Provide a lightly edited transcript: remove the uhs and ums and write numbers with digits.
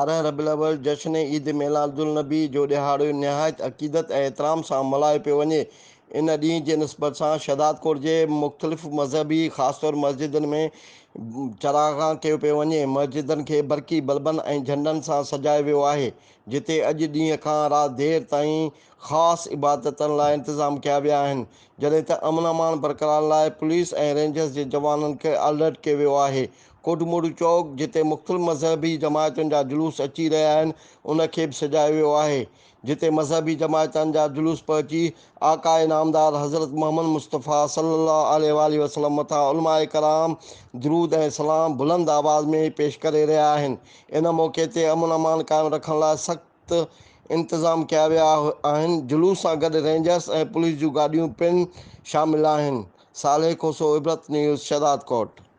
12 ربيع الاول جشن عيد ميلاد النبي جو ڏهاڙو نهايت عقيدت ۽ احترام سان ملهايو پيو وڃي. ان ڏينهن جي نسبت سان شهدادڪوٽ جي مختلف مذهبي خاص طور مسجدن ۾ چراغان ڪيو پيو وڃي. مسجدن کي برقي بلبن ۽ جهنڊن سان سجايو ويو آهي، جتي اڄ ڏينهن کان رات دير تائين خاص عبادتن لاء انتظام ڪيا ويا آهن، جڏهن ته امن امان برقرار لاء پوليس ۽ رينجرز جي جوانن کي الرٽ ڪيو ويو آهي. ڪوٽ موڙو چوڪ جتي مختلف مذهبي جماعتن جا جلوس اچي رهيا آهن ان کي به سجايو ويو آهي جتي مذهبي جماعتن جا جلوس پهچي آقاء نامدار حضرت محمد مصطفيٰ صلي الله عليه واٰله وسلم مٿان علماء ڪرام درود ۽ سلام بلند آواز ۾ پيش ڪري رهيا آهن ان موقعي تي امن امان قائم رکڻ لاء سخت انتظام ڪيا ويا آهن جلوس سان گڏ رينجرز ۽ پوليس جون گاڏيون پڻ شامل آهن صالح کوسو عبرت نيوز شهدادڪوٽ.